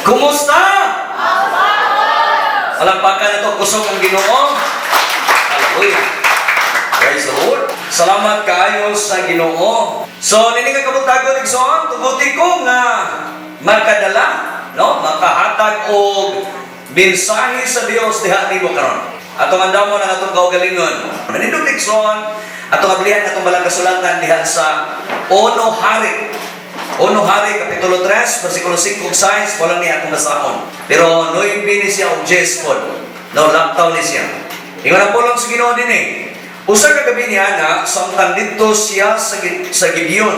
Kumusta? Palakpakan nato kusog ang Ginoo. Hallelujah. Praise the Lord. Salamat kaayo sa Ginoo. So, nini nga kabuntagon, igsoon, tuguti ko nga makadala, no? Makahatag og mensahe sa Dios diha nimo karon. Atong andamon ang atong kaugalingon. Manindot, igsoon, atong ablihan atong balang kasulatan diha sa Uno Hari. Uno Hari, Kapitulo 3, versikulo 5 ug 6, wala ni atong basahon. Pero 9 ni siya og 10 pod. No, laktaw ni siya. Ingon ang pulong sa Ginoo dinhi. Usa ka gabi niana, samtang didto siya sa Gibeon,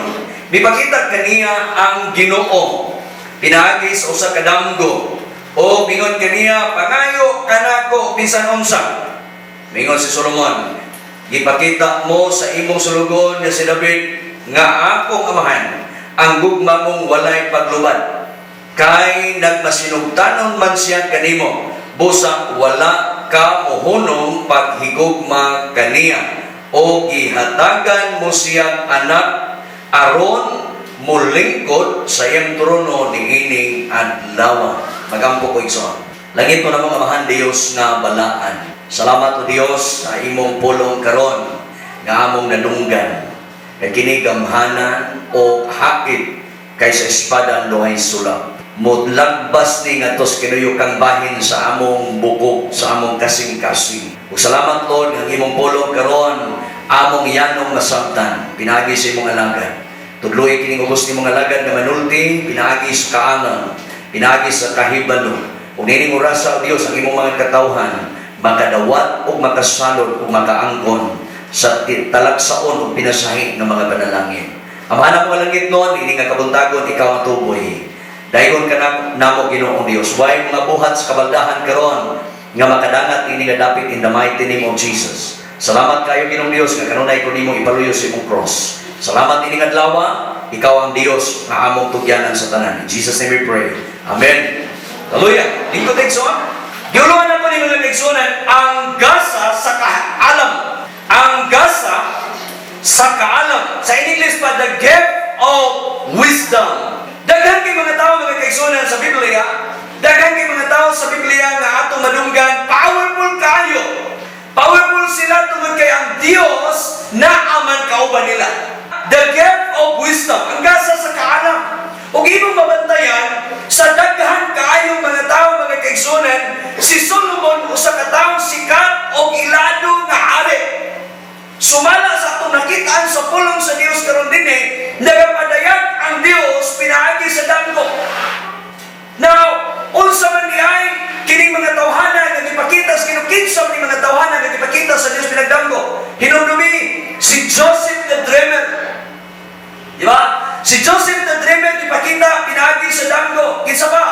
mipakita kaniya ang Ginoo pinaagi sa usa ka damgo. O mingon kaniya, "Pangayo kanako bisan unsa." Mingon si Solomon, "Gipakita mo sa imong sulugoon nga si David nga akong amahan ang gugma mong walay paglubad. Kay nagmasinugtanon man siya kanimo, busa wala ka mohunong paghigugma kaniya o gihatagan mo siyang anak aron mulingkod sa iyang trono niining adlaw." Magampo ko, igsoon. Langit mo namong Amahan Dios nga balaan. Salamat, o Dios, sa imong pulong karon nga among nadunggan. Nga kini gamhanan o hakit kaysa espada ang duhay sulap. Mudlagbas ni ngadto sa kinuyokang bahin sa among bukog, sa among kasing-kasing. Ug salamat, Lord, nga ang imong pulong karon among yanong masabtan pinaagi sa imong alagad. Tudloi kining ubos nimong alagad nga manulti pinaagi sa kaalam, pinaagi sa kahibalo. Ug nining orasa, o Dios, ang imong mga katawhan makadawat ug makasalod ug makaangkon sa talagsaon ug pinasahi ng mga panalangin. Amahan mo langit noon, ini nga kabuntagon, ikaw ang tuboy. Daygon ka na, namo, Ginoong Dios. Way mga buhat sa kabaldahan karon nga makadangat ini nga dapit in the mighty name of Jesus. Salamat kayo, Ginoong Dios, nga kanunay ko nimo ipaluyo sa imong cross. Salamat ini nga adlaw, ikaw ang Dios nga among tugyanan sa tanan. In Jesus' name we pray. Amen. Hallelujah. Lingkod, igsoon. Giuluhan nako ni mga kaigsuonan ang gasa sa kaalam. Ang gasa sa kaalam. Sa English pa, the gift of wisdom. Daghan kay mga tao, mga kaigsuonan, sa Biblia, daghan kay mga tao sa Biblia nga atong madunggan, powerful kayo. Powerful sila tungod kay ang Dios naaman kauban nila. The gift of wisdom, ang gasa sa kaalam. Ug imong mabantayan sa daghan kaayong mga tao, mga kaigsuonan, si Solomon usa ka tawo sikat og ilado nga hari. Sumala sa atong nakitaan sa pulong sa Dios karon dinhi, nagapadayag ang Dios pinaagi sa damgo. Now, unsa man di ay kining mga tawhana nga gipakita sa Ginoo? Kinsa man ni mga tawhana nga gipakita sa Dios pinagdamgo? Hinumdumi si Joseph the Dreamer. Di ba? Si Joseph the Dreamer gipakita pinaagi sa damgo. Kinsa pa?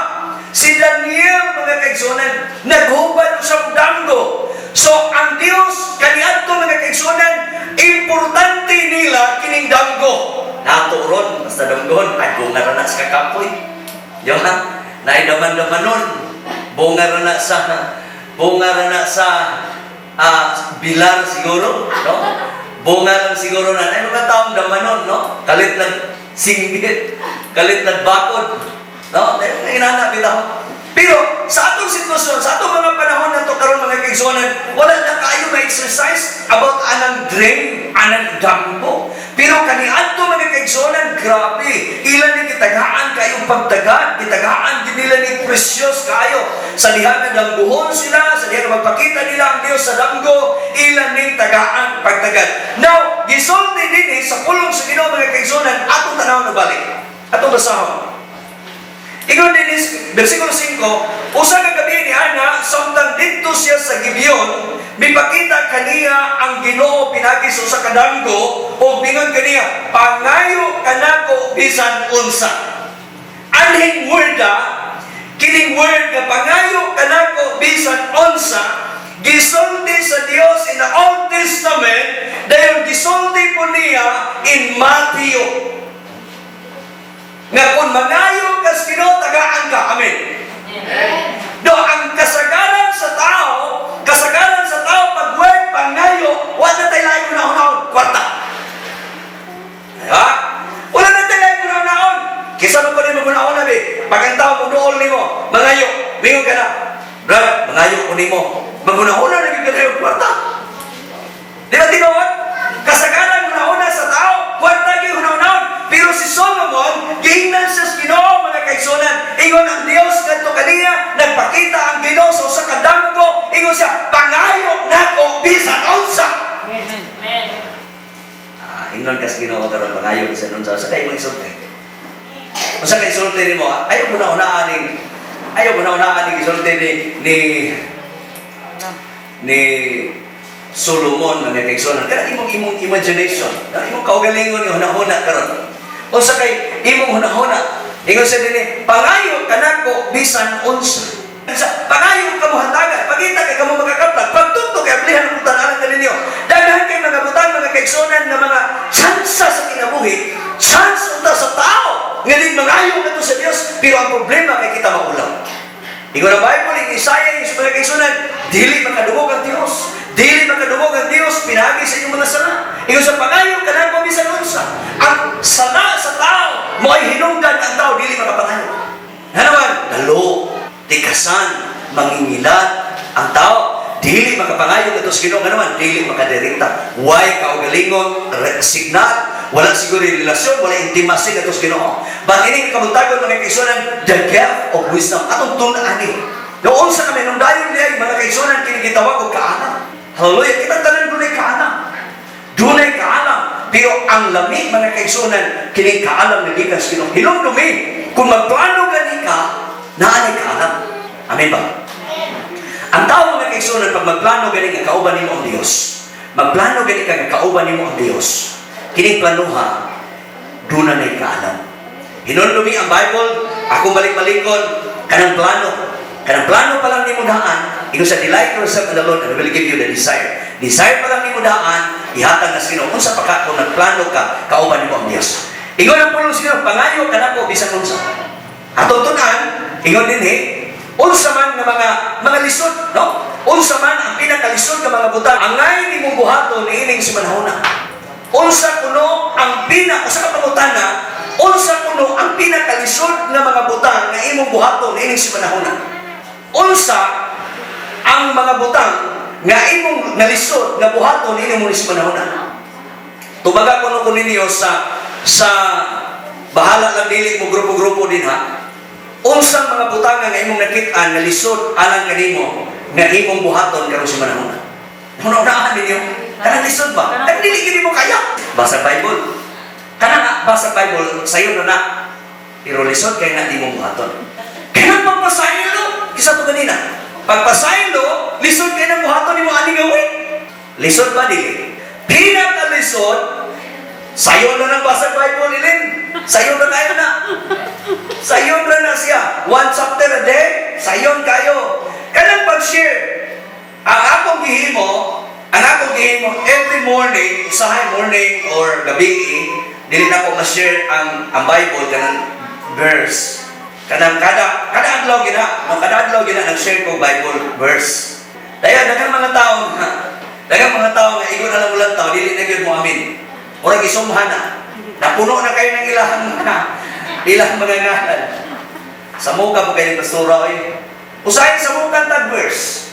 Si Daniel, mga kaigsuonan, naghubad sa damgo. So ang Dios kaniadto, mga kaigsuonan, importante nila kining damgo. Nato ron basta damgon ay bunga ra na sa kakapoy. Di ba? Naidaman-daman nun. Bunga ra na sa bilar siguro, no? Bunga lang siguro na ay mga taong damanon, no? Kalit lang singgit, kalit lang bakod, no? Dahil inana bitaw. Pero sa atong sitwasyon, sa atong mga panahon na to karon, mga kaigsuonan, wala na kayo ma-exercise about anang dream, anang damgo. Pero kaniadto, mga kaigsuonan, grabe. Ilan ni gitagaan kayong pagtagad, gitagaan gid nila ni precious kayo. Sa diha nga damguhon sila, sa diha nga magpakita nila ang Dios sa damgo, ilan ning tagaan pagtagad. Now, gisulti dinhi sa pulong sa Ginoo, mga kaigsuonan, atong tanaw na balik. Atong basahon. Ingon din is, versikulo 5, usa ka gabi ni ana, samtang didto siya sa Gibeon, mipakita kaniya ang Ginoo pinaagi sa usa ka damgo ug mingon kaniya, "Pangayo kanako bisan unsa." Anhing word ah, kining word nga "pangayo kanako bisan unsa", gisulti sa Dios in the Old Testament, dahil gisulti po niya in Matthew. Nga kung mangayo ka sa Ginoo, tagaan ka. Amen. Do ang kasagaran sa tao pag word pangayo, wala na tayo laing unahon, kwarta. Diba? Wala na tayo laing unahon. Kisa man ko rin magunahon na, be. Pag ang tao mo dool nimo, Mingon ka na, "Brad, mangayo ko nimo." Maghunahuna na gyud kayo kwarta. Di ba tinuod? Kasagaran hunahuna sa tao, kwarta gyud hunahunahon. Pero si Solomon, giingnan siya sa Ginoo, mga kaigsuonan. Ingon ang Dios kadto kaniya, nagpakita ang Ginoo sa usa ka damgo. Ingon siya, "Pangayo nako bisan unsa." Amen. Ah, ingon kas Ginoo karon, "Pangayo bisan unsa." Sa kay mo isulti? Unsa kay isulti nimo? Ayaw mo na unaan ning isulti ni Solomon, mga kaigsuonan. Kana imong imagination, kana imong kaugalingon nga hunahuna karon. Unsa kay imong hunahuna? Ingon siya dinhi, "Pangayo kanako bisan unsa." Sa pangayo ka mo hatagan, pagita kay kamo makakaplag, pagtuktok kay ablihan ang butang ninyo. Daghan kay mga butang, mga kaigsuonan, nga mga tsansa sa kinabuhi, chance unta sa tao nga di mangayo kadto sa Dios, pero ang problema kay kita maulaw. Ingon ang Bible in Isaiah, yung mga kaigsuonan, dili makadungog ang Dios. Dili makadungog ang Dios pinaagi sa inyong mga sala. Ingon sa, "Pangayo kanako bisan unsa." Ang sala sa tao mo ay hinungdan ang tao dili makapangayo. Nga naman, dalo, tikasan, mangingilat ang tao dili makapangayo kadto sa Ginoo. Nga naman, dili makadirekta. Way kaugalingon signal, wala siguro yung relasyon, wala intimacy kadto sa Ginoo. But ini kabuntagon, mga kaigsuonan, the gift of wisdom. Atong tun-an ni. Noon sa kami, nung dayon niya, mga kaigsuonan, kini gitawag og kaalam. Hallelujah! Kita tanan dunay kaalam. Dunay kaalam. Pero ang lami, mga kaigsuonan, kini kaalam nga gikan sa Ginoo. Hinumdumi, kung magplano gani ka, naa kaalam. Amen ba? Ang tao, mga kaigsuonan, pag magplano gani nga kauban nimo ang Dios, magplano gani ka nga kauban nimo ang Dios, kining planuha, duna na'y kaalam. Hinumdumi ang Bible, akong balik-balikon, kanang plano. Kanang plano pa lang nimo daan, ingon sa, "Delight yourself in the Lord and He will give you the desire." Desire pa lang nimo daan, ihatag na sa Ginoo. Unsa pa ka kung nagplano ka, kauban nimo ang Dios. Ingon ang pulong sa Ginoo, "Pangayo kanako bisan unsa." Atong tun-an, ingon dinhi, unsa man nga mga lisod, no? Unsa man ang pinakalisod nga mga butang angay nimo buhaton niining simanahuna? Unsa kuno ang pina usa ka pangutana, unsa kuno ang pinakalisod nga mga butang nga imong buhaton niining simanahuna? Unsa ang mga butang nga imong nalisod nga buhaton niining mo simanahuna? Tubaga kuno ko ninyo sa bahala lang dili mo grupo-grupo din ha. Unsang mga butang nga imong nakit-an nga lisod alang kanimo nga imong buhaton karong simanahuna? Una-unahan ninyo. Kanang lisod ba? Kanang dili gid mo kaya. Basa Bible. Kanang basa Bible sayo na na. Pero lisod kay nga di mo buhaton. Kanang pagpasaylo, kisa to ganina. Pagpasaylo, lisod kay nang buhaton nimo ani gawin. Lisod ba dili? Pinakalisod, sayo na ng basa Bible ilin. Sayo na kayo na. Sayon ra na siya. One chapter a day, sayon kayo. Kanang pag-share. Ang akong gihimo every morning, usahay morning or gabi, dili na ko ma-share ang Bible kanang verse. Kanang kada kada adlaw gina, no, kada adlaw gina nag-share ko Bible verse. Dahil daghang mga tao nga igo na lang ulang tao, dili na gyud mo amin. Murag isumha na. Napuno na kayo ng ilang mga ngalan. Sa muka mo kayo pastora oy. Usahay sa muka tag verse.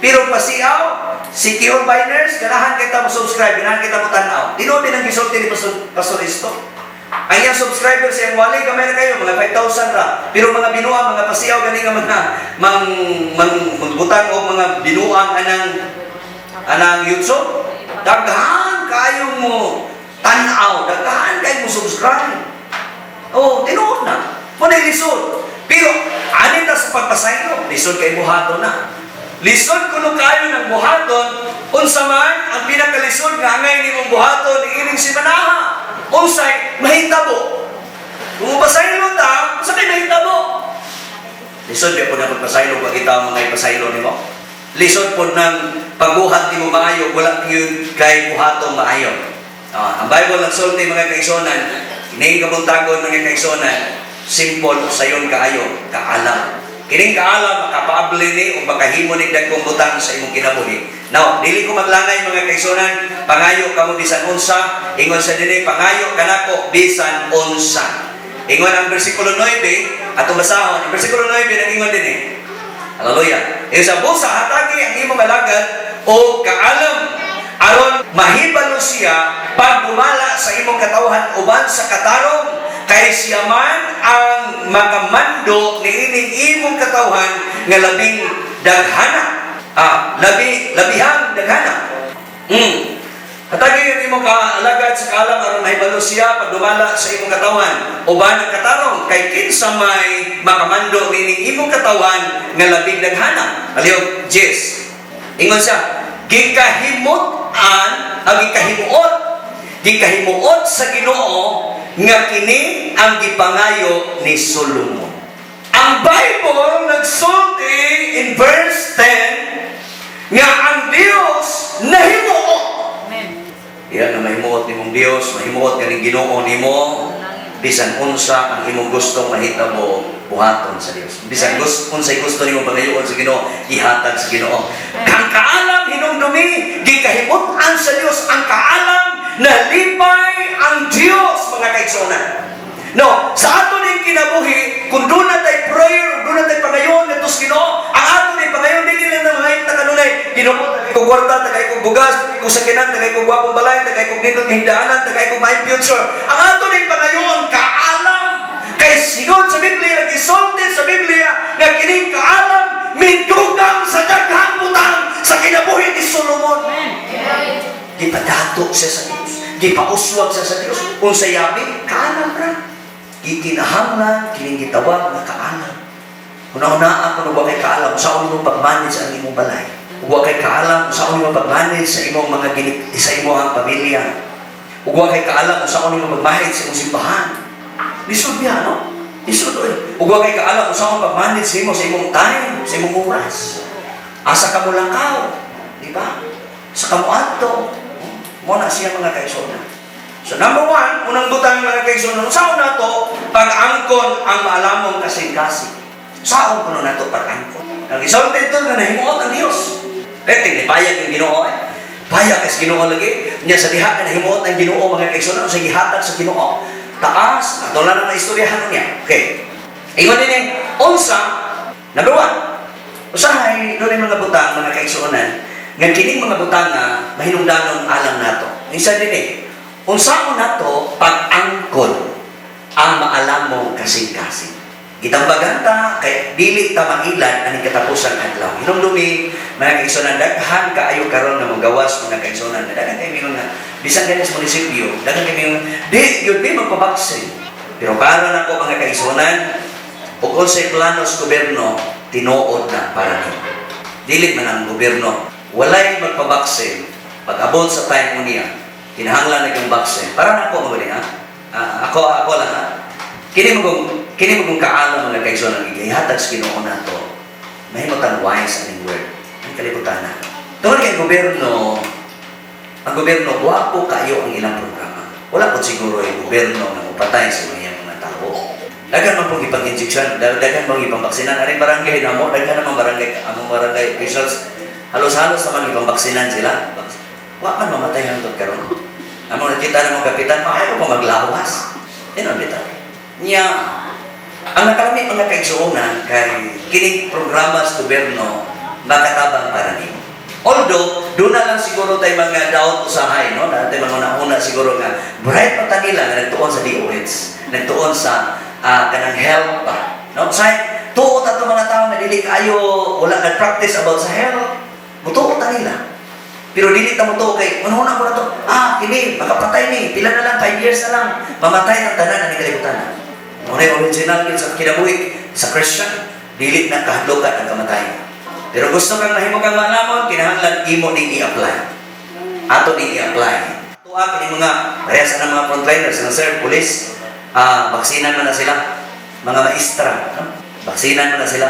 Pero pasiaw, si Kion Biners, ganahan kita mo subscribe, ganahan kita mo tanaw. Tinuod din ang gisulti ni Pastor Isto. Ang iyang subscribers, iyang wali, gamay na kayo, mga 5,000 ra. Pero mga binuang, mga pasiaw, gani nga mga mang, mang, magbutang o mga binuang anang YouTube, daghan kayo mo tanaw, daghan kayo mo subscribe. Oh, tinuod na. Muna lisod. Pero ani ta sa pagpasaylo, lisod kay buhaton na. Lisod kuno kayo ng buhaton, unsa man ang pinakalisod nga angay nimong buhaton niining simanaha? Unsay mahitabo? Kung mopasaylo ta, unsa kay mahitabo? Lisod ba po na pagpasaylo pag kita mga ipasaylo nimo? Lisod po ng pagbuhat nimo maayo, wala gyud kay buhaton maayo. Ah, ang Bible nagsulti, mga kaigsuonan, kining kabuntagon, mga kaigsuonan, simple sayon kaayo, kaalam. Kining kaalam makapaabli ni o makahimo ni dagkong butang sa imong kinabuhi. Now, dili ko maglangay, mga kaigsuonan, pangayo kamo bisan unsa, ingon sa dinhi, "Pangayo kanako bisan unsa." Ingon ang bersikulo 9, atong basahon, ang bersikulo 9 nag-ingon dinhi. Hallelujah. Isa busa, hatagi ang imong alagad og kaalam aron mahibalo siya pagdumala sa imong katawhan uban sa katarong, kay siya man ang makamando niining imong katawhan nga labing daghana. Ah, labihang daghana. Hatagi ang imong kaalagad sa kaalam aron mahibalo siya pagdumala sa imong katawhan uban ang katarong, kay kinsa may makamando niining imong katawhan nga labing daghana? Palihog, 10. Ingon siya, gikahimut-an, ang gikahimuot, gikahimuot sa Ginoo nga kini ang gipangayo ni Solomon. Ang Bible nagsulti in verse 10 nga ang Dios nahimuot. Amen. Diyan nga mahimuot nimong Dios, mahimuot ganing Ginoo nimo, bisan unsa ang imong gustong mahitabo, buhaton sa Dios. Bisan gusto unsay gusto nimo pangayoon sa Ginoo, ihatag sa Ginoo. Ang kaalam, hinumdumi, gikahimut-an sa Dios ang kaalam, nalipay ang Dios, mga kaigsuonan. No, sa ato ning kinabuhi, kung duna tay prayer, duna tay pangayon ngadto sa Ginoo, ang ato ning pangayon dili lang na mga ta kanunay, "Ginoo, tagay kog kwarta, tagay kog bugas, tagay kog sakyanan, tagay kog gwapong balay, tagay kog nindot nga higdaanan, tagay kog maayong future." Ang ato ning pangayon, kaalam. Kay sigon sa Biblia, gisulti sa Biblia nga kining kaalam midugang sa daghang butang sa kinabuhi ni Solomon. Gipadato siya sa Dios. Gipauswag siya sa Dios. Unsa yabi? Kaalam ra. Gikinahanglan kining gitawag nga kaalam. Una-unaan kung wa kay kaalam sa imong pag-manage ang imong balay. Ug wa kay kaalam sa imong pag-manage sa imong mga ginik sa imong pamilya. Ug wa kay kaalam sa imong pag-manage sa imong simbahan. Lisod biya, no? Lisod oy. Ug wa kay kaalam sa imong pag-manage sa imo sa imong time, sa imong oras. Asa ka mo lakaw, di ba? Sa ka mo adto. Mao na siya, mga kaigsuonan. So number one, unang butang, mga kaigsuonan, unsaon nato pag-angkon ang maalamong kasing-kasing? Unsaon kuno nato pag-angkon? Ang isang dito nga nahimuot ang Dios. Eh, tingni payag yung Ginoo eh. Payag sa Ginoo lagi. Nya sa diha nga nahimuot ang Ginoo, mga kaigsuonan, sa gihatag sa Ginoo. Taas, ato lang na istoryahan niya. Okay. Ingon din eh, unsa, number one, usahay, duna'y mga butang, mga kaigsuonan, nga kining mga butang nga mahinungdanon alang nato. Isa din eh, unsaon nato pag-angkon ang maalamong kasing-kasing? Gitambagan ta kay dili ta mailad aning katapusang adlaw. Hinumdumi, mga kaigsuonan, daghan kaayo karon nga mogawas, mga kaigsuonan. Daghan kay mingon nga bisan gani sa munisipyo, daghan kay mingon di gyud mi magpabaksin. Pero para nako, mga kaigsuonan, ug unsay plano sa gobyerno, tinuod na para nimo. Dili man ang gobyerno, walay magpabaksin, pag abot sa time mo niya, kinahanglan na yung vaccine. Para nako mo ha? Ah, ako lang ha. Kini mo kung kaalam, mga kaigsuonan, gihatag sa Ginoo nato. Mahimo tang wise aning word. Ang kalibutan na. Tungod kay gobyerno, ang gobyerno gwapo kayo ang ilang programa. Wala po siguro yung gobyerno nga mopatay sa mga tao. Daghan man pong ipang-injection, daghan pong ipang-baksinan. Aring barangay namo, daghan naman barangay, among barangay officials, halos-halos naman ipang-baksinan sila. Wa man mamatay hangtod karon. Among nakita namong kapitan, maayo pa maglawas. Tinon bitaw. Nya, ang nakalami, mga kaigsuonan, kay kining programa sa gobyerno makatabang para nimo. Although, doon na lang siguro tayo mga doubt usahay, no? Dati mga una-una siguro nga, bright pa ta nila nga nagtuon sa DOH, nagtuon sa kanang health ba. No? Usahay, tuot ato mga tao nga dili kayo, wala nag-practice about sa health. Mutuot ta nila. Pero dili ta mo kay una-una ko na to, kini, makapatay ni, pila na lang, 5 years na lang, mamatay ang tanan ang kalibutan. Muna yung original yun sa kinabuhi sa Christian, dili na kahadlokan ang kamatayon. Pero gusto kang mahimo kang maalamon, kinahanglan imo ning i-apply. Ato ning i-apply. Tuwa kini mga parehas na mga frontliners, mga sir, police, baksinan man na sila. Mga maestra, no? Baksinan man na sila.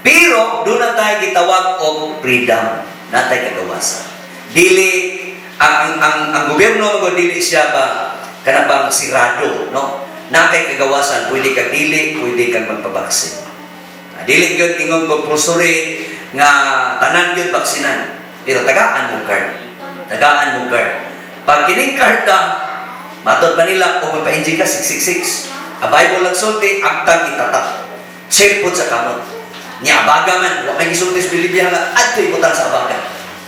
Pero doon na tayo gitawag og freedom, natay kagawasan. Dili ang gobyerno mo, dili siya ba kana bang sirado, no? Nakay kagawasan, pwede kag dili, pwede kang magpabaksin. Dili gyud ingon compulsory nga tanan gyud baksinan. Pero tagaan mo card. Tagaan mo card. Pag kining card ka, matod ba nila o magpa-inject ka 666. Ang Bible lang sulti, agtang itatak. Check po sa kamot. Nya abaga man, wa may gisulti sa Biblia nga adto ibutang sa abaga.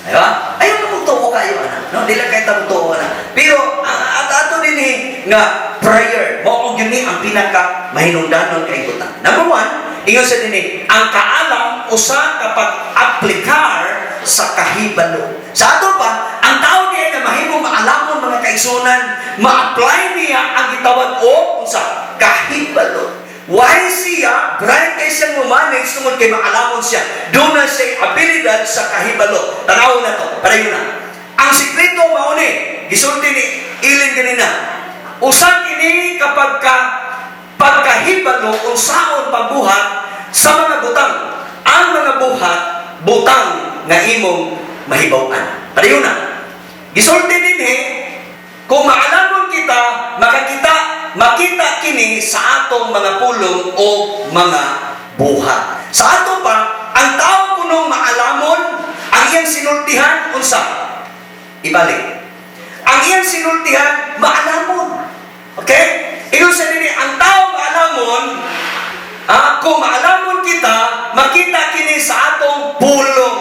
Di ba? Ayaw na mong tuo kayo ana. No, di lang kay ta tuo ana. Pero at ato dinhi nga prayer, mao gyud ni ang pinaka mahinungdanon kay butang. Number one, ingon sa dinhi, ang kaalam usa ka pag-aplikar sa kahibalo. Sa ato pa, ang tao niya nga mahimong maalamon, mga kaigsunan, ma-apply niya ang gitawag o unsa? Kahibalo. Why siya? Bright kay siyang manage tungod kay maalamon siya. Doon na siya abilidad sa kahibalo. Tanaw na to, padayon na. Ang sikreto mao ni, gisulti ni Ilin ganina. Usa kini kapag ka pagkahibalo unsaon pagbuhat sa mga butang. Ang mga buhat, butang nga imong mahibaw-an. Padayon na. Gisulti dinhi, kung maalamon kita, makakita, makita kini sa atong mga pulong o mga buhat. Sa ato pa, ang tao kunong maalamon, ang iyang sinultihan, unsa? Ibalik. Ang iyang sinultihan, maalamon. Okay? Ingon sa dinhi, ang tao maalamon, kung maalamon kita, makita kini sa atong pulong.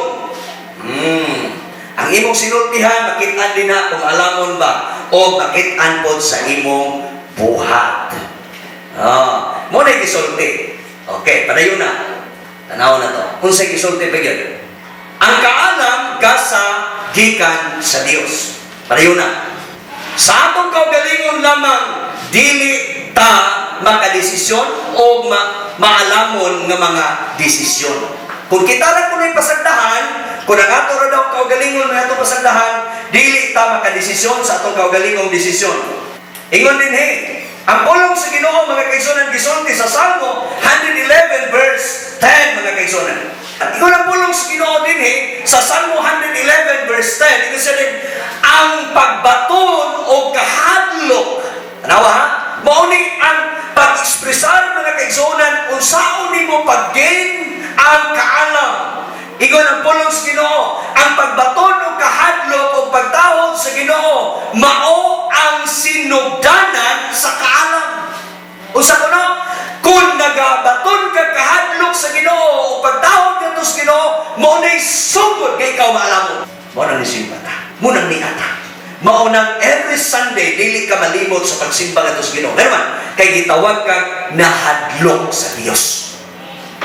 Ang imong sinultihan, makitaan din na kung alamon ba o makitaan pod sa imong buhat. Mo na gisulti. Okay, padayon na. Tanaw na to. Unsay gisulti pa gyud? Ang kaalam gasa gikan sa Dios. Padayon na. Sa atong kaugalingon lamang dili ta makadesisyon o maalamon nga mga desisyon. Kung kita lang kuno'y pasagdahan, kung ang ato ra daw kaugalingon may atong pasagdahan, dili ta makadesisyon sa atong kaugalingong desisyon. Ingon din he, ang pulong sa Ginoo, mga kaigsunan, gisulti sa Salmo 111 verse 10, mga kaigsunan. At ingon ang pulong sa Ginoo dinhi sa Salmo 111 verse 10, ingon siya din, ang pagbaton o kahadlok. Tanawa ha? Mao ni ang pag-ekspresar, mga kaigsunan, unsaon nimo pag-gain ang kaalam. Ingon ang pulong sa Ginoo, ang pagbaton o kahadlok o pagtahod sa Ginoo mao ang sinugdanan sa kaalam. Usa ko no, kung nagabaton ka kahadlok sa Ginoo o pagtahod ngadto sa Ginoo, mao nay sugod kay ikaw maalamon. Mao nang nisimba ta. Mao nang niata. Mao nang every Sunday dili ka malimot sa pagsimba ngadto sa Ginoo. Pero man, kay gitawag kang nahadlok sa Dios.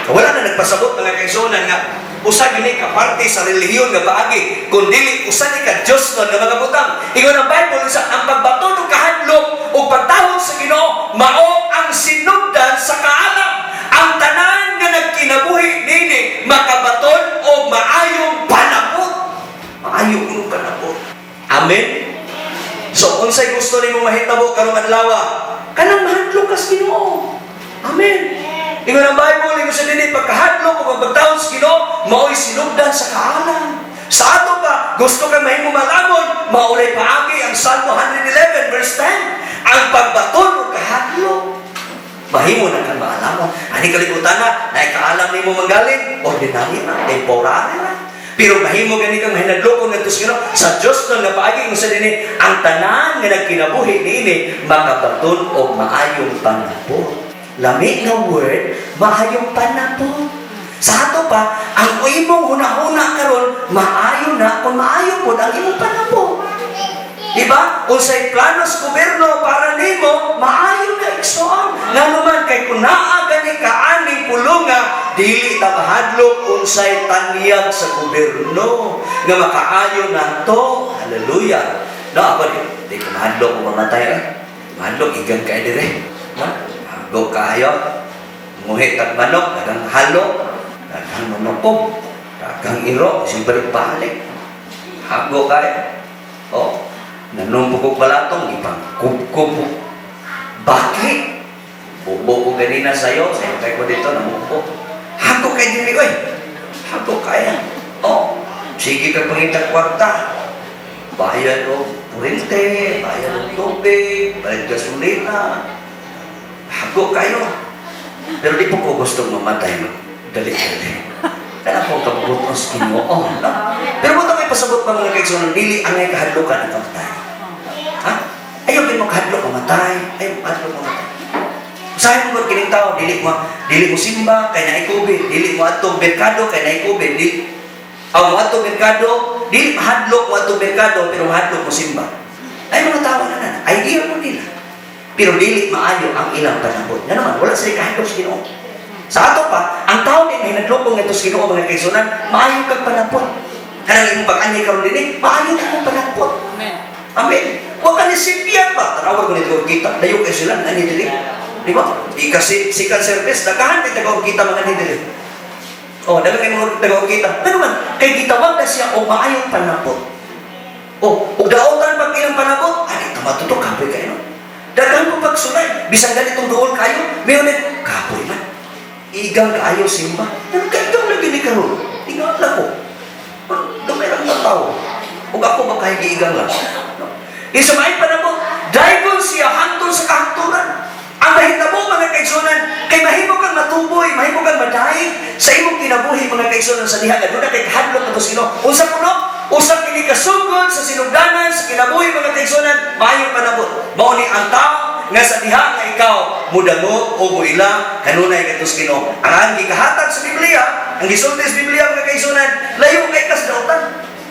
Wala na nagpasabot, mga kaigsunan, nga usa gini ka parte sa relihiyon nga paagi kun dili usa ni ka Dios nun nga mga butang. Ingon ang Bible sa ang pagbaton og kahadlok ug pagtahod sa Ginoo mao ang sinugdan sa kaalam. Ang tanan nga nagkinabuhi nini makabaton og maayong panabot. Maayong panabot. Amen. So unsay gusto nimo mahitabo karong adlaw? Kanang mahadlok ka sa Ginoo. Amen. Ingon ang Bible, ingon sa dinhi, pagkahadlok o pagtahod sa Ginoo, mao'y sinugdan sa kaalam. Sa ato pa, gusto ka mahimo malamon, maulay paagi ang Salmo 111 verse 10. Ang pagbaton o kahadlok. Mahimo na kang maalamon. Ani kalibutan na, naikaalam nimo manggaling, ordinary na, temporary na. Pero mahimo gani kang mahinadlokon ngadto sa Ginoo. Sa Dios nga paagi, ingon sa dinhi, ang tanan nga nagkinabuhi niini makabaton og maayong panabot. Lami nga word, maayong panabot. Sa ato pa, ang imong hunahuna karon maayo na kung maayo pod ang imong panabot. Diba? Unsay plano sa gobyerno para nimo, maayo na, igsoon. Ngano man kay kung naa gani ka aning pulunga, dili ta mahadlok unsay tanyag sa gobyerno nga makaayo nato. Hallelujah. No, ako di ko mahadlok kung mamatay eh. Mahadlok igang kay dire. No? Go kaayo. Nguhi tag manok, daghang halo, daghang manukob, daghang iro, sing balik-balik. Hago kaayo. Oh, nanumpo kog balatong, ipang kubkub. Baki? Bubo ko ganina sa'yo, sa'yo kay ko dito, namupo. Hago kay diri, oy. Hago kaya. Oh, sige ka pangitag kwarta. Bayad og kurente, bayad og tubig, bayad gasolina. Hago kayo. Pero di po ko gusto mamatay. Dali, dali. Kaya po kabubuton sa Ginoo, no? Pero mo may pasabot pa, mga kaigsunan, dili angay kahadlokan ang kamatay. Ha? Ayaw din mo kahadlok mamatay. Ayaw mo kahadlok mamatay. Usahay mo gud kining tao, dili mo simba kay naay COVID, dili mo adtong merkado kay naay COVID, dili aw mo adtong merkado, dili mahadlok mo adtong merkado pero mahadlok mo simba. Ay mga tao na na, idea mo nila. Pero dili maayo ang ilang panabot. Nga naman, wala sila kahadlok sa Ginoo. Sa ato pa, ang tao ni hinadlok ngadto sa Ginoo, mga kaigsuonan, maayo kag panabot. Kanang imong pag-anhi karon dinhi, maayo kag mong panabot. Amen. Amen. Wa ka ni simpiyan ba? Tanawar ko nito kita, dayo kay sila nani dili. Di ba? Di kasi second service, daghan kay taga kita mga ni dili. Oh, daghan kay mga taga kita. Ano man, kay gitawag na siya og maayong panabot. Oh, ug daotan pag ilang panabot, ay tumatutok kapoy kayo, no? Daghan ko pagsulay, bisan ganitong duol kayo, mayon ni kapoy man. Igang kaayo simba. Ano kay ikaw lagi ni karon? Igang lang ko. Dumay lang ng tao. Ug ako ba kay giigang lang? No? Isa may panabot, daygon siya hangtod sa kahangturan. Ang mahitabo, mga kaigsuonan, kay mahimo kang matuboy, mahimo kang madaig sa imong kinabuhi, mga kaigsuonan, sa diha nga duna kay kahadlok ngadto sa Ginoo. Unsa kuno? Usa kini kasugod sa sinugdanan sa kinabuhi, mga kaigsuonan, maayong panabot. Mao ni ang tao nga sa diha nga ikaw mudangog o muila kanunay ngadto sa Ginoo. Ang gikahatag sa Biblia, ang gisulti sa Biblia, mga kaigsuonan, layo kay ka sa dautan.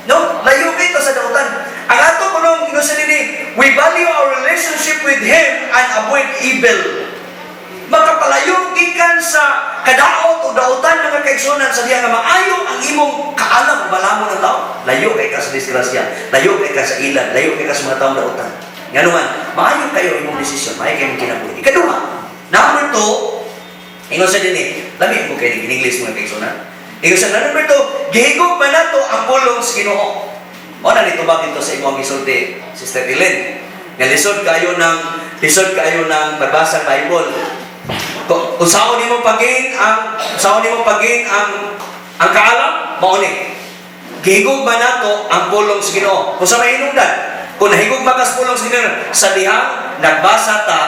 No? Layo kay ka sa dautan. Ang ato kunong ingon sa dinhi, we value our relationship with Him and avoid evil. Makapalayo gikan sa kadaot o dautan, mga kaigsuonan, sa diha nga maayo ang imong kaalam o balamon ng tao. Layo kay ka sa disgrasya, layo kay ka sa ilan, layo kay ka sa mga taong dautan. Ngano man, maayo kayo imong desisyon, maayo kayo imong kinabuhi. Ikaduha, number two, ingon sa dinhi, lami mo kay in English, mga kaigsuonan. Ingon sa number two, gihigugma nato ang pulong sa Ginoo. Mao na nitubag dito sa imong gisulti, Sister Ellen. Nga lisod kayo ng pagbasa Bible. Kung usaon nimo pag-gain ang kaalam, mao ni. Gihigugma nato ang pulong sa Ginoo. Kung sa mahinungdan, kung nahigugma ka sa pulong sa Ginoo, sa dihang nagbasa ta,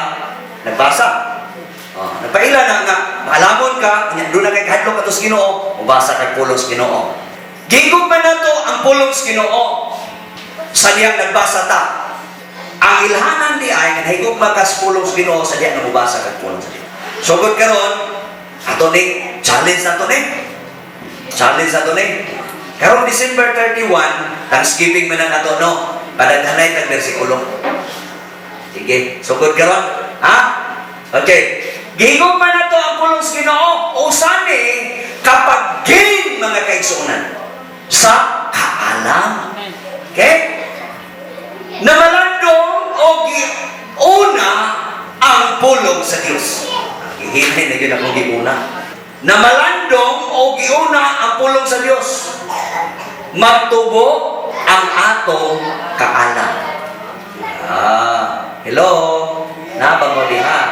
nagbasa. Oh, nagpaila na nga maalamon ka, nya duna kay kahadlok ato sa Ginoo, mobasa kag pulong sa Ginoo. Gihigugma nato ang pulong sa Ginoo sa dihang nagbasa ta. Ang ilhanan di ay nga nahigugma ka sa pulong sa Ginoo sa diha nga mobasa kag pulong sa Ginoo. Sugod karon, ato ni challenge nato ni. Challenge nato ni. Karong December 31, Thanksgiving man ang ato, no. Padaghanay tag bersikulo. Sige, sugod karon. Ha? Okay. Gihigugma nato ang pulong sa Ginoo. Usa ni kapag gain, mga kaigsuonan, sa kaalam. Amen. Okay? Namalandong o giuna ang pulong sa Dios. Gihinay na yun akong giuna. Namalandong o giuna ang pulong sa Dios. Magtubo ang atong kaalam. Ah, hello. Naba mo diha?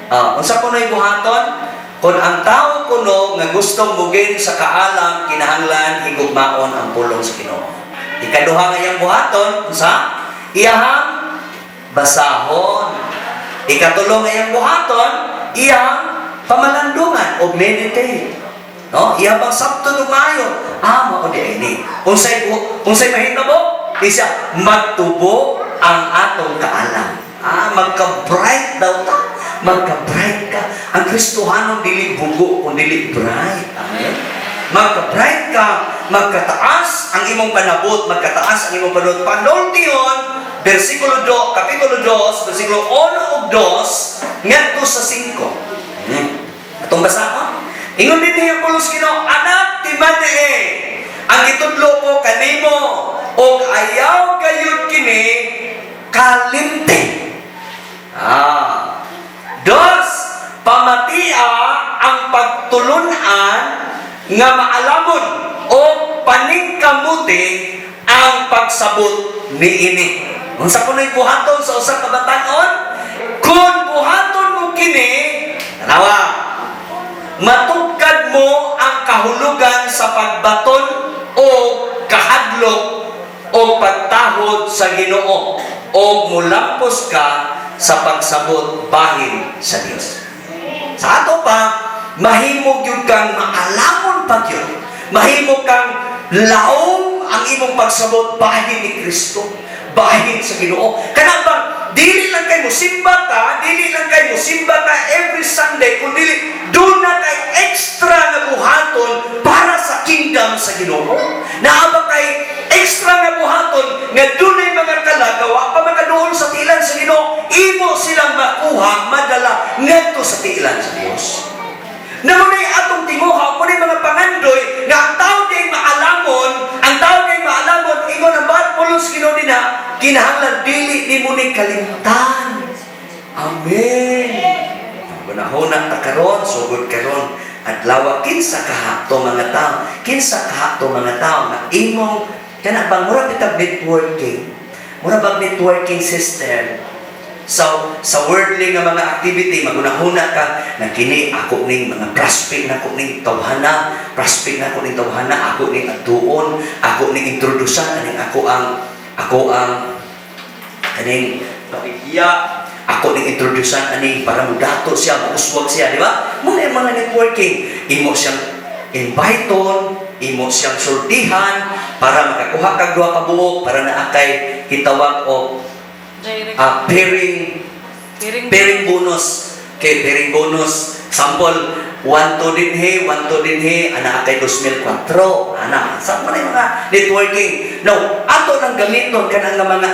Ah, unsa kuno'y buhaton? Kung ang tao kuno nga gustong mu-gain sa kaalam, kinahanglan higugmaon ang pulong sa Ginoo. Ikaduha nga iyang buhaton, unsa? Iyahang basahon. Ikatulo nga iyang buhaton, iyang pamalandungan o meditate. No? Iya bang sabton ug maayo? Ah, mao di ay ni. Unsay mahitabo? Isa magtubo ang atong kaalam. Ah, magka-bright daw ta. Magka-bright ka. Ang Kristohanon dili bugo kun dili bright. Amen. Magka-bright ka, magkataas ang imong panabot, magkataas ang imong panabot. Panultion, versikulo 2, kapitulo 2, versikulo 1 ug 2, ngadto sa 5. Atong basahon. Ingon din ang pulong sa Ginoo, "Anak, timani ang gitudlo ko kanimo og ayaw gayud kini kalimti." Ah. Dos, pamatia ang pagtulunan nga maalamon o paningkamuti ang pagsabot niini. Unsa kuno'y buhaton sa usa ka batan-on? Kung buhaton mo kini, tanawa, matugkad mo ang kahulugan sa pagbaton o kahadlok o pagtahod sa Ginoo o mulampos ka sa pagsabot bahin sa Dios. Sa ato pa, mahimo gyud kang maalamon pa gyud. Mahimo kang laom ang imong pagsabot bahin ni Kristo, bahin sa Ginoo. Kana bang Dili lang kay musimba ka, dili lang kay musimba ka every Sunday, kun dili duna kay extra nga buhaton para sa kingdom sa Ginoo. Naa ba kay extra nga buhaton nga dunay mga kalagawa pa makaduol sa tiilan sa Ginoo, imo silang makuha, madala ngadto sa tiilan sa Dios. Na muna'y atong tinguha, muna'y mga pangandoy nga ang tao ding maalamon, ang tao ding maalamon, ingon ang ba't pulos Ginoo dinha, kinahanglan dili nimo ni kalimtan. Amen. Hunahuna ta karon, sugod karon, adlaw, kinsa kaha to mga tao, kinsa kaha to mga tao nga imong kana bang mura bitag networking, mura bang networking system. So, sa worldly nga mga activity, magunahuna ka na kini ako ning mga prospect na ako ning tawhana, prospect na ako ning tawhana, ako ning adtuon, ako ning introducean, kaning ako ang kaning pamilya, ako ning introducean ani para mudato siya, muuswag siya, di ba? Mga mga networking, imo siyang inviteon, imo siyang sultihan para makakuha kag duha ka buok para naa kay gitawag og Direct. Pairing Pairing. Pairing bonus. Okay, pairing bonus. Sample, 1 to dinhi, 1 to dinhi, ana kay 2004. Ana, sa mga mga networking. Now, ato nang gamiton kanang nga mga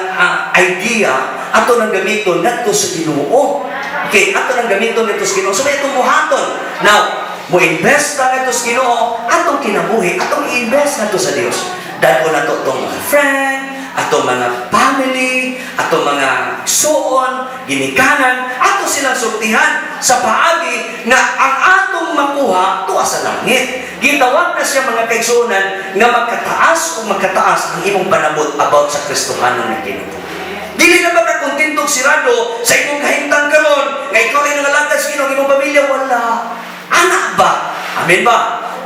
idea, ato nang gamiton ngadto sa Ginoo. Okay, ato nang gamiton ngadto sa Ginoo. So may atong buhaton. Now, mo invest ta ngadto sa Ginoo, atong kinabuhi, atong i-invest ngadto sa Dios. Dad-on nato tong mga friend, atong mga family, atong mga suon, ginikanan, ato silang sultihan sa paagi nga ang atong makuha tuwa sa langit. Gitawag na siya, mga kaigsuonan, nga magkataas o magkataas ang imong panabot about sa Kristohanon nga kinabuhi. Dili na makakontentong sirado sa imong kahimtang karon nga ikaw ay nangalagad sa Ginoo, ang imong pamilya wala. Anak ba? Amen ba?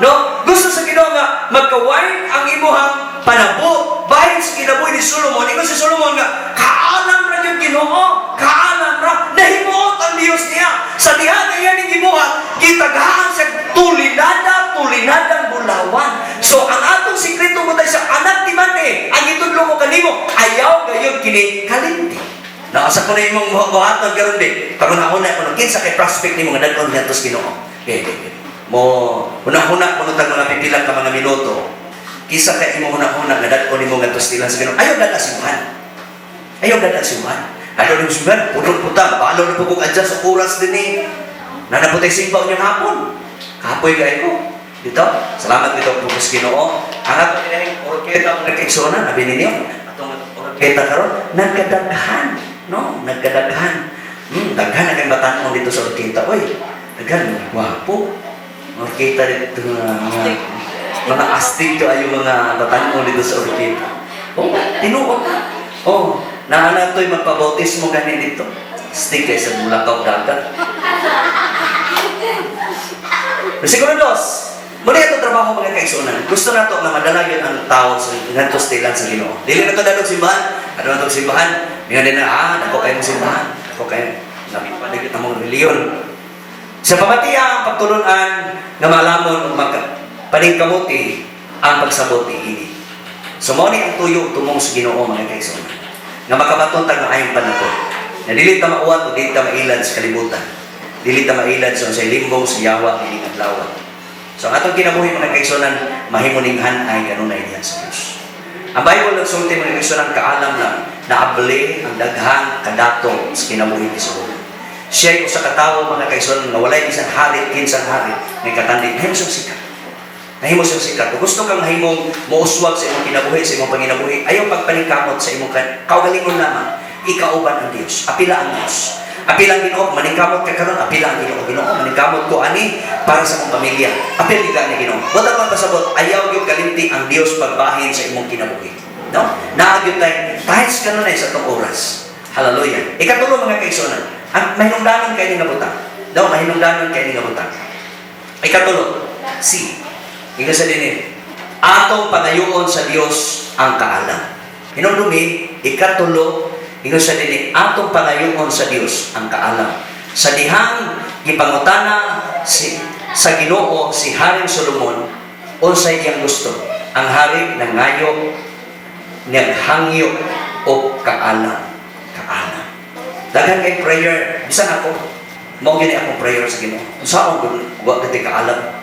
No? Gusto sa Ginoo nga magka-wide ang imuhang panabot bahin sa kinabuhi ni Solomon. Ingon si Solomon nga kaalam ra gyud Ginoo, kaalam ra, nahimuot ang Dios niya. Sa diha nga iya ning gibuhat, gitagaan siya tulinada, tulinadang bulawan. So ang atong sikreto mo tayo sa anak ni Mane, ang gitudlo ko kanimo, ayaw gayud kini kalimti. Naasa ko na imong buhaton karon di. Paguna-una ko kinsa kay prospect nimo nga dad-on ngadto sa Ginoo. Okay. Mo huna-huna kuno tag mga pipila ka mga minuto. Kinsa kay imong huna-huna nga dad-on nimo ngadto sa tiilan sa Ginoo. Ayaw dad simbahan. Ayaw dad simbahan. Ayaw nimo simbahan, puno puta, balo na po kong adjust sa oras din eh. Nanaputay simba unyang hapon. Kapoy kay ko. Dito, salamat dito po sa Ginoo. Ang ato dinahing orketa mga kaigsuonan, abi ninyo. Atong orketa karon nagkadaghan, no? Nagkadaghan. Daghan na kay batan-on dito sa orketa. Oy, daghan, gwapo. Orketa dito nga mga astig to ay yung mga batan-on dito sa orketa. Oh, tinuod na. Oh, naana to'y magpabautismo gani dito. Astig kay sa mulakaw dagat. Versikulo 2. Muna ito trabaho, mga kaigsuonan. Gusto nato nga madala yun ang tao sa ngadto sa tiilan sa Ginoo. Dili na to dadong simbahan. Ano na to simbahan? Nga din na dako kayo mong simbahan. Dako kayo. Lami pa din kita mong reliyon. Sa pamatiya ang pagtulunan nga malamon ug paningkamuti ang pagsabot niini. So mao ni ang tuyo tumong sa Ginoo, mga kaigsuonan. Nga makabaton ta nga ayong panahon. Na dili ta mauwat o dili ta mailad sa kalibutan. Dili ta mailad sa unsay limbong sa yawa ining adlaw. So ang atong kinabuhi, mga kaigsuonan, mahimo ning han-ay kanunay diha sa Dios. Ang Bible nagsulti, mga kaigsuonan, kaalam lang naabli ang daghang kadato sa kinabuhi ni Solomon. Siya ay usa ka tawo, mga kaigsuonan, nga walay bisan hari, kinsang hari nga katandi. Nahimo siyang sikat. Nahimo siyang sikat. Kung gusto kang mahimong mouswag sa imong kinabuhi, sa imong panginabuhi, ayaw pagpaningkamot sa imong kaugalingon lamang. Ikauban ang Dios. Apila ang Dios. Apila ang Ginoo, maningkamot ka karon, apila ang Ginoo. "Ginoo, maningkamot ko ani para sa akong pamilya." Apil ka ni Ginoo. Wala pa pasabot, ayaw gyud kalimti ang Dios pagbahin sa imong kinabuhi. No? Naa gyud tay times kanunay sa atong oras. Hallelujah. Ikatulo, mga kaigsuonan, ang mahinungdanon kay nga butang. No, mahinungdanon kay nga butang. Ikatulo, C. Ingon sa dinhi, atong pangayoon sa Dios ang kaalam. Hinumdumi, ikatulo, ingon sa dinhi, atong pangayoon sa Dios ang kaalam. Sa dihang gipangutana si sa Ginoo si Haring Solomon unsay iyang gusto. Ang hari nangayo, naghangyo og kaalam. Kaalam. Daghan kay prayer, bisan ako, mao gini akong prayer sa Ginoo. Unsaon gud wa gid kaalam.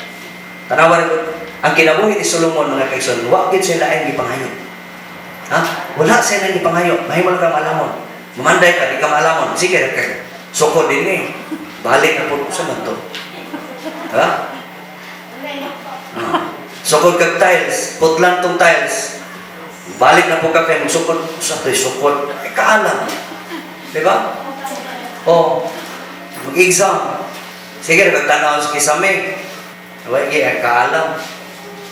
Tanawa rin ang kinabuhi ni Solomon, mga kaigsoon, wa gid siya laing gipangayo. Ha? Wala siya laing gipangayo. Mahimo lang ka maalamon. Mamanday ka, di ka maalamon. Sige, kay sukod din eh. Balik na po sa man to. Ha? Ah. Sukod kag tiles, putlan tong tiles. Balik na po ka kay magsukod sa to'y sukod. Eh, kaalam. Di ba? Oh, mag-exam. Sige, nagtanaw sa kisame. Wala gyud kaalam.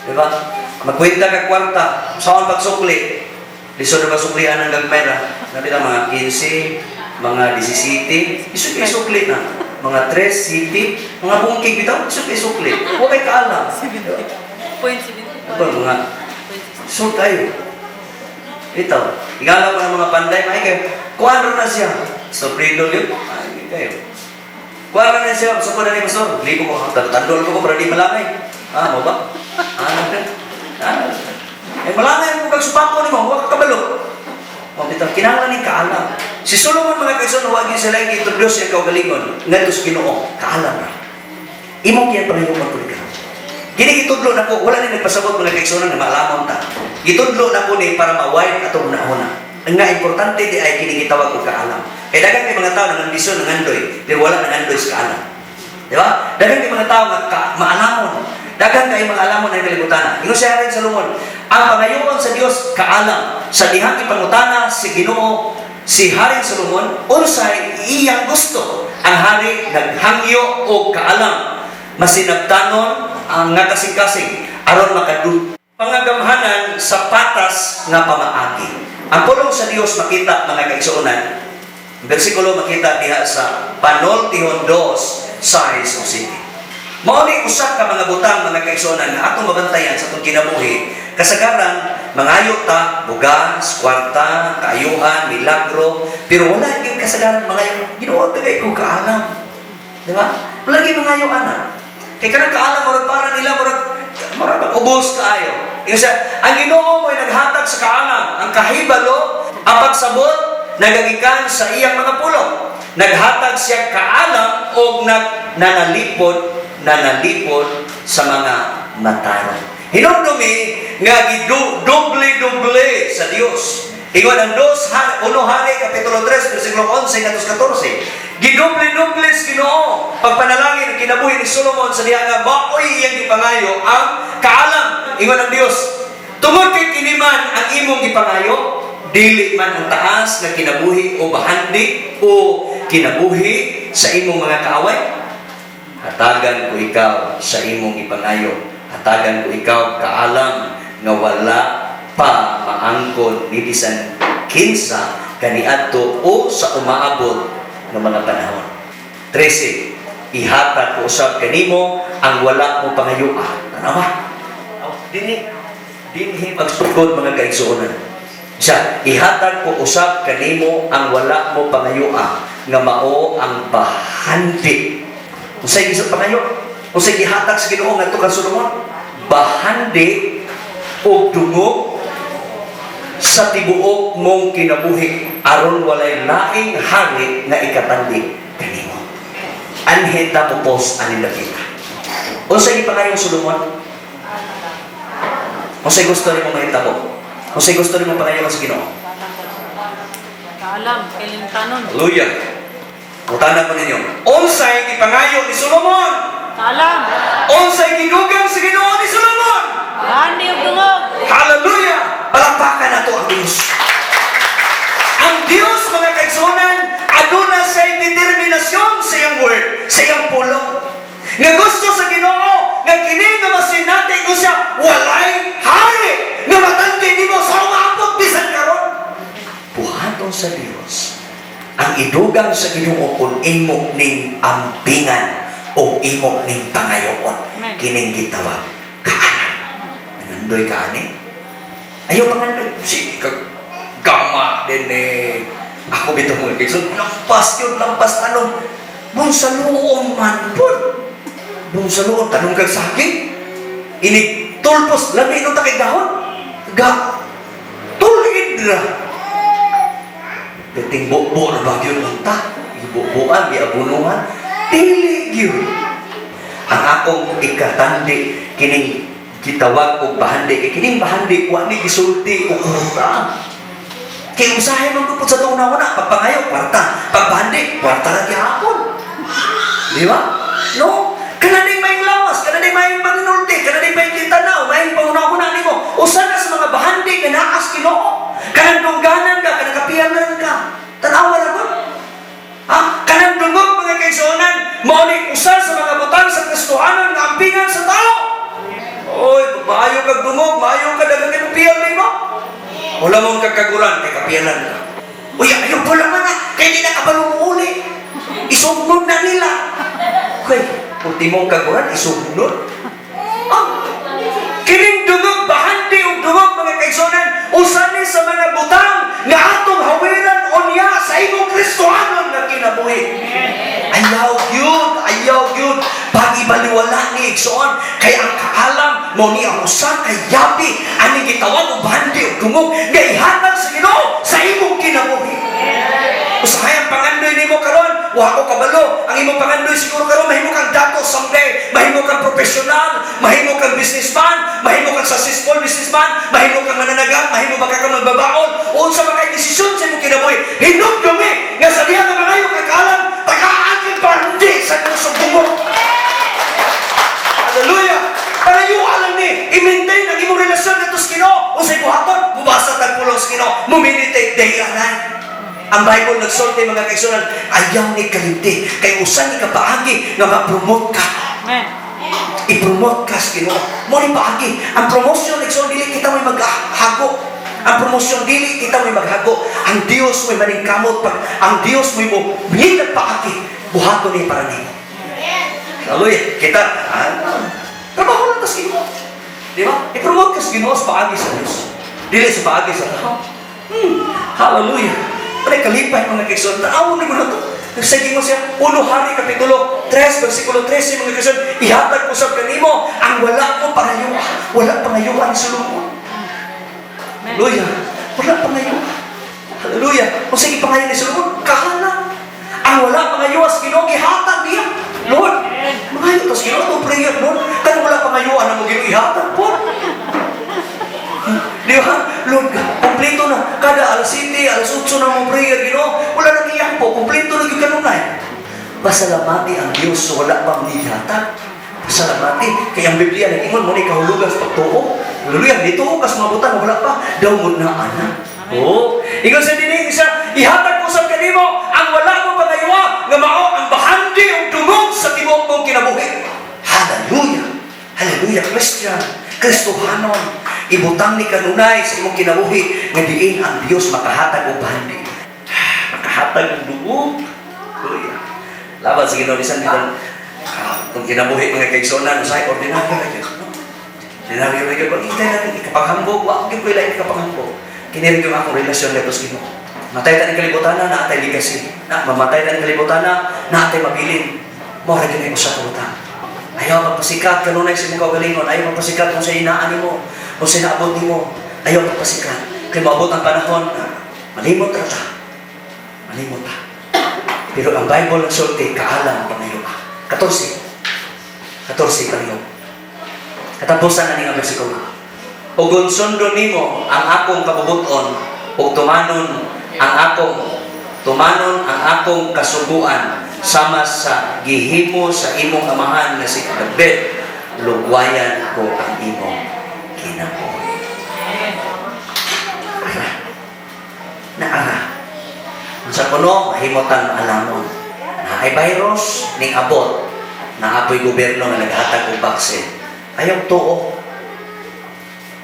Di ba? Magkwenta ka kwarta, saan pagsukli? Lisod na masuklian ang gagmay ra. Sabi na mga 15, mga 17, isukli sukli na. Mga 3, city, mga bungkig bitaw, isukli sukli. Wa kay kaalam. Point 75. Ito, mga so kayo. Ito, igalaw ko ng mga panday, may kayo. Kuan na siya. So, Fredo yun. Ay, kayo. Kuan na siya. So, na ni Pastor. Libo ko. Tandol ko para di malangay. Ah, mo ba? Ah, ah. Eh, malangay mo kag supako nimo, wa ka kabalo. O, bitaw, kinahanglan ni kaalam. Si Solomon, mga kaigsoon, huwag yun sila i-introduce siya kaugalingon ngadto sa Ginoo. Kaalam ra. Imo kaya pangayoon pud ka. Kini gitudlo na ko, wala ni nagpasabot, mga kaigsuonan, nga maalamon ta. Gitudlo na ko ni para ma-wide atong hunahuna. Ang nga importante di ay kini gitawag og kaalam. Kay daghan kay mga tao nang ambisyon, nangandoy, pero wala nangandoy sa kaalam. Di ba? Daghan kay mga tao nga maalamon. Daghan kay mga alamon ang kalibutan. Ingon siya rin Solomon, ang pangayoon sa Dios kaalam. Sa dihang ipangutana si Ginoo si Haring Solomon unsay iyang gusto. Ang hari naghangyo og kaalam. Masinabtanon ang nga kasing-kasing aron makadu pangagamhanan sa patas nga pamaagi. Ang pulong sa Dios makita, mga kaigsuonan, ang bersikulo makita diha sa Panultihon 2, 6 o 7. Mao ni usa ka mga butang, mga kaigsuonan, nga atong mabantayan sa atong kinabuhi. Kasagaran mangayo ta bugas, kwarta, kaayuhan, milagro, pero wala gyud kasagaran mangayo, "Ginoo, tagay ko kaalam." Di ba? Wala gyud mangayo ana. Kay kanang kaalam murag para nila murag ubos kaayo. Ingon siya, ang Ginoo mo'y naghatag sa kaalam, ang kahibalo, ang pagsabot nagagikan sa iyang mga pulong. Naghatag siya kaalam og nagnanalipod nanalipod sa mga matarong. Hinumdumi nga gidoble-doble sa Dios. Ingon ang dos, uno Hari, Kapitulo 3, versikulo 11 ngadto sa 14. Gidoble-doble sa Ginoo pagpanalangin ang kinabuhi ni Solomon sa diha nga maoy iyang gipangayo ang kaalam. Ingon ang Dios, "Tungod kay kini man ang imong gipangayo, dili man ang taas nga kinabuhi o bahandi o kinabuhi sa imong mga kaaway, hatagan ko ikaw sa imong ipangayo. Hatagan ko ikaw kaalam nga wala pa maangkon ni bisan kinsa kaniadto o sa umaabot nga mga panahon." 13. "Ihatag ko usab kanimo ang wala mo pangayoa." Tanawa. Oh, dinhi dinhi magsugod, mga kaigsuonan. Siya, "Ihatag ko usab kanimo ang wala mo pangayoa nga mao ang bahandi." Unsay isa pangayo? Unsay gihatag sa Ginoo ngadto kang Solomon? "Bahandi og dungog sa tibuok mong kinabuhi aron walay laing hari nga ikatandi kanimo." Anhi ta mo-pause ani dapita. Unsay gipangayo Solomon? Unsay gusto nimo mahitabo? Unsay gusto nimo pangayo sa Ginoo? Kaalam, kalimtanon. Hallelujah. Mutana ko ninyo. Unsay gipangayo ni Solomon? Kaalam. Unsay gidugang sa Ginoo ni Solomon? Bahandi og dungog. Hallelujah! Palakpakan nato ang Diyos. Ang Diyos, mga kaigsuonan, aduna sa determinasyon sa iyang word, sa iyang pulong. Nga gusto sa Ginoo, nga kini nga masinati ko siya, walay hari nga matandi nimo sa umaabot bisan karon. Buhaton sa Diyos ang idugang sa Ginoo kung imo ning ampingan o imo ning pangayoon. Amen. Kining gitawag kaalam. Nangandoy ka ani? Ayaw pangandoy. Sige ka, gama din eh. Ako bitaw, mga kaigsoon, lampas yun, lampas tanong. Bung sa luom man po. Bung sa luom, tanong kag saging. Inig tulpos, lami nung takay dahon. Ga, tulid ra. Perting bubo na bagyo lang ta. Gibubuan, giabunuhan. Dili gyud. Ang akong ikatandi kining gitawag og bahandi kay kining bahandi wa ni gisulti og kwarta. Kay usahay man gud sa tuong na pagpangayo kwarta, pagbahandi kwarta ra gihapon. Di ba? No? Kana ning may lawas, kana ning may paninulti, kana ning may tanaw, may panghuna-huna nimo. Usa na sa mga bahandi nga naa sa Ginoo. Kanang dungganan ka, kanang kapiyanan ka. Tanawa ra gud. Ha? Kanang dungog, mga kaigsuonan, mao ni usa sa mga butang sa Kristohanon nga ampingan sa tao. Oy, maayo kag dungog, maayo ka daghang imong nimo. Wala mong kagkaguran kay kapiyanan ka. Uy, ayaw pa naman na, kay di na kabalo muuli. Isugnod na nila. Okay, ultimong kaguran, isugnod. Ah, kining dungog, bahandi og dungog, mga kaigsuonan, usa ni sa mga butang nga atong hawiran unya sa imong Kristohanon nga kinabuhi. Ayaw gyud, ayaw gyud pag-ibaliwala ni, igsoon, kay ang kaalam mao ni ang usa ka yabi ani gitawag og bahandi og dungog nga ihatag sa Ginoo sa imong kinabuhi. Usahay ang pangandoy nimo karon, wa ko kabalo. Ang imong pangandoy siguro karon, mahimo kang dato someday, mahimo kang profesional, mahimo kang businessman, mahimo kang successful businessman, mahimo kang mananagat, mahimo ba ka kang magbabaon, unsa man kay desisyon sa imong kinabuhi. Hinumdumi nga sa diha nga mangayo kag kaalam, tagaan kag bahandi sa kusog dungog. Hallelujah! Panayuan lang ni, i-maintain ang imong relasyon ngadto sa Ginoo. Unsay buhaton? Mubasa tag pulong sa Ginoo, mo-meditate day and night. Ang Bible nagsulti, mga kaigsuonan, ayaw ni kalimti kay usa ni ka paagi nga ma-promote ka. Amen. I-promote ka sa Ginoo. Mao ni paagi. Ang promotion, igsoon, dili kita may maghago. Ang promosyon, dili kita may maghago. Ang Dios may maningkamot pag ang Dios may mo ngitag paagi. Buhaton ni para nimo. Hallelujah. Kita, trabaho lang ta sa Ginoo. Di ba? I-promote ka sa Ginoo sa paagi sa Dios. Dili sa paagi sa tao. Hallelujah. Pare kalipay, mga kaigsoon. Tanawa ni mo na to. Sige mo siya, 1 Hari Kapitulo 3, versikulo 13, mga kaigsoon, ihatag ko sa kanimo ang wala mo pangayuan. Wala pangayuan sa Solomon. Amen. Hallelujah. Wala pangayuan. Hallelujah. Kung sige pangayo ni Solomon, kahala. Ang wala pangayuan sa Ginoo, gihatag niya. Lord, mangayo to sa Ginoo, itong prayer, Lord. Kaya wala pangayuan na mo Ginoo ihatag po. Di ba? Lord, kompleto na. Kada alas 7, alas 8 na mong prayer, Ginoo. Wala nang iyak po. Kompleto na yung kanunay. Pasalamati ang Diyos sa wala pang gihatag. Pasalamati. Kaya ang Biblia nag-ingon mo ni kahulugan sa pagtuo. Hallelujah. Dito ka sa mga butang, wala pa. Daw mo na ana. Oo. Ingon sa dining isa, ihatag ko sa kanimo ang wala mo pangaywa nga mao ang bahandi ug dungog sa tibuok mong kinabuhi. Hallelujah. Hallelujah, Christian. Kristohanon. Ibutang ni kanunay sa imong kinabuhi nga diin ang Dios makahatag og bahandi. Makahatag og dungog. Hallelujah. Laban sa Ginoo bisan bitong kung kinabuhi, mga kaigsuonan, usahay ordinaryo ra gyud. No? Ordinaryo ra gyud. Hintay lang ikapanghambog, wa gyud koy lain ikapanghambog. Kini ra gyud akong relasyon ngadto sa Ginoo. Matay ta ning kalibutan na naa tay legacy. Na mamatay ta ning kalibutan na naa tay mabilin. Mao ra gyud ay usa ka butang. Ayaw magpasikat kanunay sa imong kaugalingon. Ayaw magpasikat kung sa inaan nimo, kung sa naabot nimo. Ayaw magpasikat. Kay maabot ang panahon na malimot ra ta. Malimot ta. Pero ang Bible nagsulti, kaalam pangayo ka. 14. 14 pangayo. Katapusan na ni nga bersikulo. Ug kung sundon nimo ang akong kabubuton ug tumanon ang akong kasuguan sama sa gihimo sa imong amahan nga si David, lugwayan ko ang imong kinabuhi. Ara. Naara. Sa kuno, mahimutang alamon. Na ay virus ning abot, naa poy gobyerno nga naghatag og vaccine. Ayaw tuo.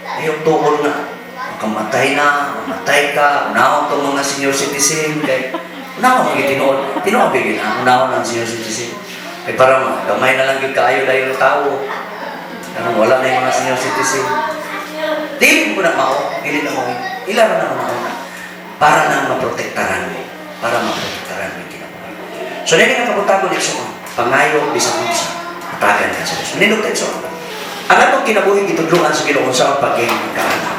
Ayaw tuo na makamatay na, mamatay ka, unahon tong mga senior citizen, kay unahon ang tinuod, tinuod bigin na, unahon ang senior citizen. Kay para ma, gamay na lang gyud kaayo dayon tao. Karong wala na yung mga senior citizen. Dili mo na mao, dili na mao. Ila ra na mao na. Para na maprotektaran mo. Para maprotektaran mo yung kinabuhi. So, dili nga kabuntagon, igsoon. Pangayo bisan unsa. Hatagan ka sa Diyos. Nindot tayo, igsoon. Ang atong kinabuhi gitudloan sa Ginoo sa paging kaalam.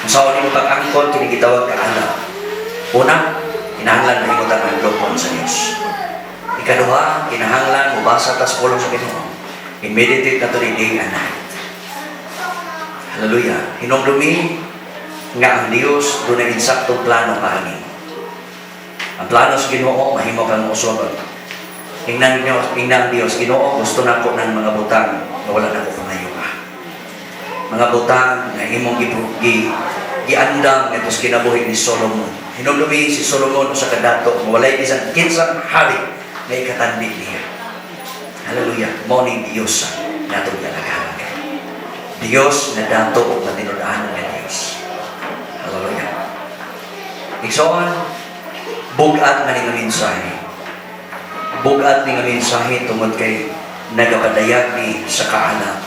Kung sa nimo pag-angkon kini gitawag kaalam. Una, kinahanglan mahimo ta mahadlokon sa Dios. Ikaduha, kinahanglan mobasa ta sa pulong sa Ginoo. I-meditate nato ni day and night. Hallelujah. Hinumdumi nga ang Dios dunay insaktong plano para nimo. Ang plano sa Ginoo, mahimo kang uswagon. Ingnan niyo, ingnan ang Dios, "Ginoo, gusto nako ng mga butang nga wala nako pangayo ka. Mga butang nga imong giandam ngadto sa kinabuhi ni Solomon." Hinumdumi, si Solomon usa ka dato nga walay bisan kinsang hari nga ikatandi niya. Hallelujah. Mao ni Dios sa natong gialagaran. Dios nga dato ug matinud-anon nga Dios. Hallelujah. Igsoon, bugat man nga mensahe. Bugat ni nga mensahe tungod kay nagapadayag ni sa kaalam.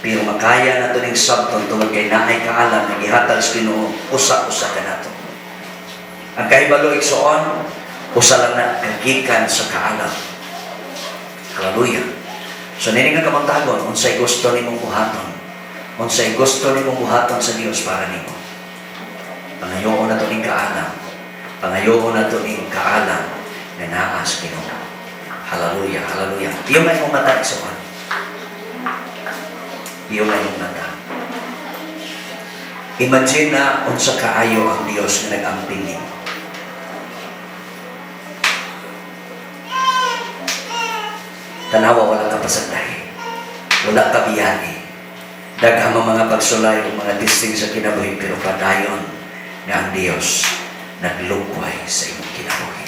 Pero makaya nato ning sabton tungod kay naay kaalam nga gihatag sa Ginoo usa-usa kanato. Ang kahibalo, igsoon, usa lang na kagikan sa kaalam. Hallelujah. So nini nga kabuntagon, unsay gusto nimong buhaton? Unsay gusto nimong buhaton sa Dios para nimo? Pangayoon nato ning kaalam. Pangayoon nato ning kaalam nga naa sa Ginoo. Hallelujah, hallelujah. Iyo nga imong mata, igsoon. Iyo nga imong mata. Imagine na unsa kaayo ang Dios nga nag-amping nimo. Tanawa, wala ka pasagdahi. Wala ka biyahe. Daghang ang mga pagsulay o mga testing sa kinabuhi, pero padayon nga ang Dios naglukway sa imong kinabuhi.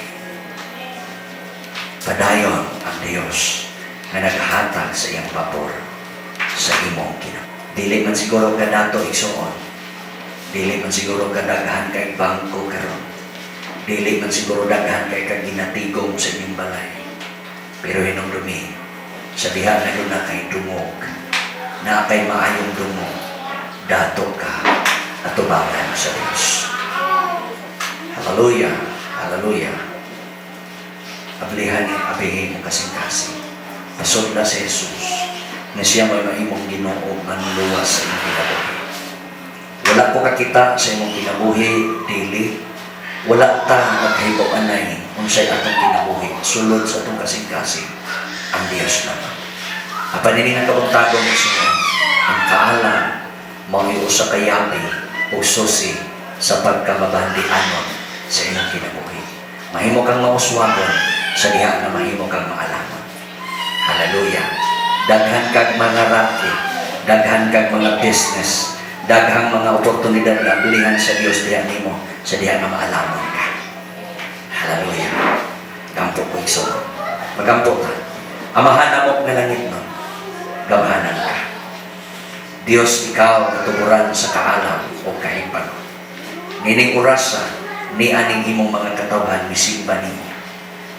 Padayon ang Dios nga naghatag sa iyang pabor sa imong kinabuhi. Dili man siguro ka dato, igsoon. Dili man siguro ka daghan kay bangko karon. Dili man siguro daghan kay kag ginatigom sa inyong balay. Pero hinumdumi, sa diha na duna kay dungog, na kay maayong dungog, dato ka atubangan sa Dios. Hallelujah. Hallelujah. Ablihan ni abihin mo kasing-kasing. Pasudla si Jesus nga siya may mahimong Ginoo manluwas sa imong kinabuhi. Wala ko kakita sa imong kinabuhi, dili. Wala ta nagkahibaw anay unsay atong kinabuhi sulod sa atong kasing-kasing, ang Dios lamang. Apan ini nga kabuntagon, igsoon, ang kaalam mao usa ka yabi o susi sa pagkamabandianon sa imong kinabuhi. Mahimo kang mauswagon sa diha nga mahimo kang maalamon. Hallelujah. Daghan kag mga racket, daghan kag mga business, daghang mga oportunidad na ablihan sa Dios diha nimo sa diha nga maalamon ka. Hallelujah. Gampo ko, igsoon. Magampo ta. Amahan namo nga langitnon. Gamhanan ka. Dios, ikaw katuburan sa kaalam o kahibalo. Nining orasa ni aning imong mga katawhan misimba nimo.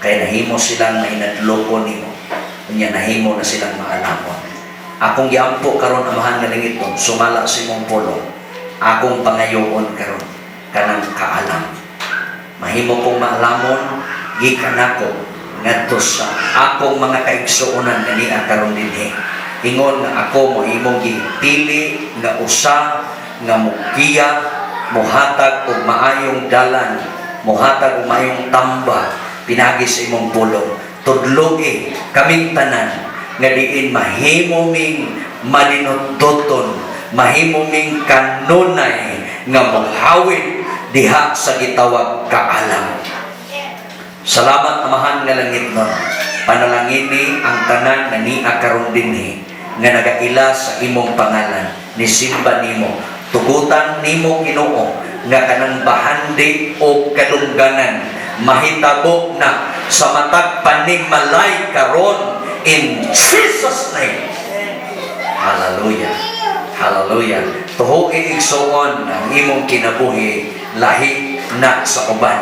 Kaya nahimo silang mahinadloko nimo. Unya nahimo na silang maalamon. Akong giampo karon, Amahan nga langitnon, sumala sa imong pulong. Akong pangayoon karon kanang kaalam. Mahimo kong maalamon gikan nako ngadto sa akong mga kaigsuonan nga niya karon dinhi. Ingon nga ako mo imong gipili nga usa nga mugiya, mohatag og maayong dalan, mohatag og maayong tamba pinagi sa imong pulong. Tudlogi kaming tanan nga diin mahimo ming maninundoton, mahimo ming kanunay nga mohawid diha sa gitawag kaalam. Salamat, Amahan nga langitnon. Panalangini ang tanan nga nia karon dinhi nga nagaila sa imong pangalan, nisimba nimo. Tugutan nimo, Ginoo, nga kanang bahandi o kadungganan mahitabo na sa matag panimalay karon in Jesus' name. Hallelujah. Hallelujah. Tuhoy, igsoon, ang imong kinabuhi lahi na sa uban.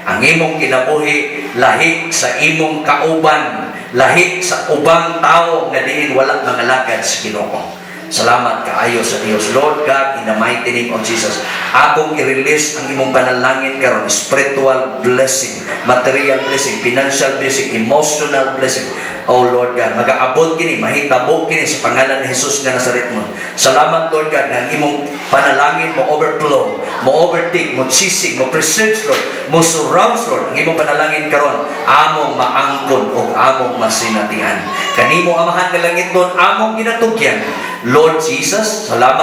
Ang imong kinabuhi lahi sa imong kauban, lahi sa ubang tao nga diin wala mangalagad sa Ginoo. Salamat kaayo sa Dios. Lord God, in the mighty name of Jesus, akong i-release ang imong panalangin karon, spiritual blessing, material blessing, financial blessing, emotional blessing. Oh Lord God, magaabot kini, mahitabo kini sa pangalan ni Jesus nga Nazaretnon. Salamat, Lord God, nga ang imong panalangin mo overflow, mo overtake, mo chising, mo preserve, Lord, mo surround, Lord, ang imong panalangin karon among maangkon o among masinatian. Kanimo, Amahan nga langitnon, among ginatugyan. Lord Jesus, salamat.